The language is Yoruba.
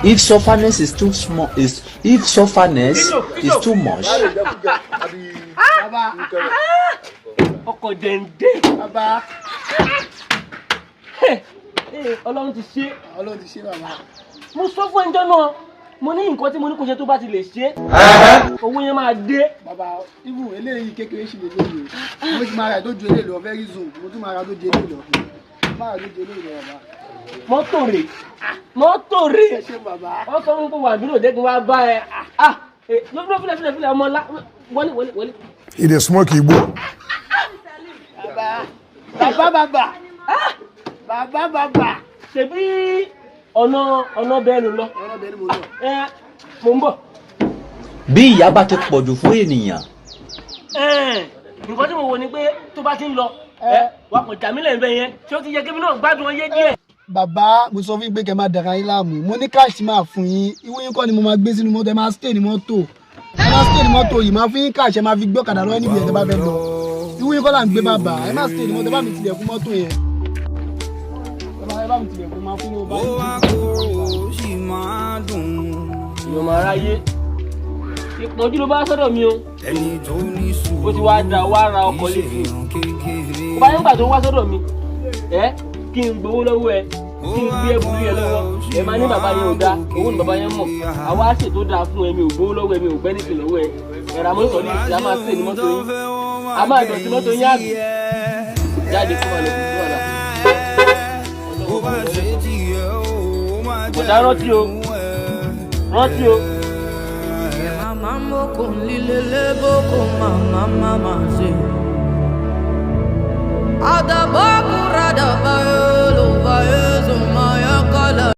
If sufferness is too small, is if sufferness is too much, Bàbá. Ọkọ̀ dẹ̀ǹdẹ̀. Bàbá. Ọlọ́run ti ṣe. Ọlọ́run ti ṣe, bàbá. Mo sọ fún ẹjọ́ náà, mo ní nǹkan tí mo ní kó ṣe, tó bá ti lè ṣe, owó yẹn máa dé. Bàbá, ibù eléyìí kékeré sì lè léyìí o. Mo ti máa ra tó ju eléyìí lọ very soon. Mo tún máa ra tó ju eléyìí lọ. Mo máa ra tó ju eléyìí lọ, bàbá. Mọ́tò rè, mọ́tò rè. Ẹ ṣé, bàbá. Wọ́n sọ fún pé wà bí lòdì kí wọ́n á bá ẹ. Ah, lọ́dún, filẹ̀ filẹ̀ filẹ̀, ọmọ ńlá, wọlé wọlé wọlé. He dey smoke igbo. Bàbá, bàbá, bàbá, bàbá. Ṣebí ọ̀nà bẹ́ẹ̀ ló lọ? Ọ̀nà bẹ́ẹ̀ ni mo lọ. Ẹ mo ń bọ̀. Bí ìyà bá ti pọ̀jù fún ènìyàn, Nǹkan tí mo wò ni pé tó bá ti ń lọ, ẹ wà kò jà mí lẹ́yìn bẹ́ẹ̀ yẹn, tí ó ti yẹ kí mi náà gbádùn ọyẹ́ díẹ̀. Bàbá, mo sọ fún yín pé kẹ́ máa dàra yín láàmú. Mo ní cash máa fún yín. Ìwé yín kọ́ ni mo máa gbé sínú mọ́tò. Ẹ máa stay ní mọ́tò, ẹ máa stay ní mọ́tò yìí. Máa fún yín cash, ẹ máa fi gbé ọ̀kadà lọ níbi ẹ̀ tẹ́ bá fẹ́ lọ. Ìwé yín kọ́ là ń gbé, bàbá. Ẹ máa stay ní mọ́tò. Ẹ bá mi tilẹ̀kùn mọ́tò yẹn. Ẹ bá mi tilẹ̀kùn, máa fún yín. Ó wá kóró, ó sì máa dùn. Ìyọ̀mọ̀ aráyé, ìpọ́njú ló bá sọ́dọ̀ mi o. Ẹni tó ní sùúrù Ó ti wá da, wá ra ọkọ̀ kì í létí. ṣe èèyàn kékeré. Ó bá nígbà tó wá sọ́dọ̀ mi, ẹ kí n gbowó lọ́wọ́ ẹ, kí n gbé ẹbùrú yẹn lọ́wọ́ ẹ, máa ní bàbá yẹn ò dáa, owó ni bàbá yẹn mọ̀. Àwa ṣètò dáa fún ẹ, mi ò gbowó lọ́wọ́ ẹ, mi ò gbẹ́ nípìn lọ́wọ́ ẹ. Ẹ̀rọ amóhùnsọ ní ìsìn, a máa sè ní mọ́tò yín, a máa dọ̀tí mọ́tò yín, àbí jáde kó máa lọ sí wàhálà. Bó bá ṣe tiẹ̀ o, ó máa jẹ́ Bọ̀dá, rántí o, rántí o. Mama moko lilele boko mama mama se. Adabaku radaba.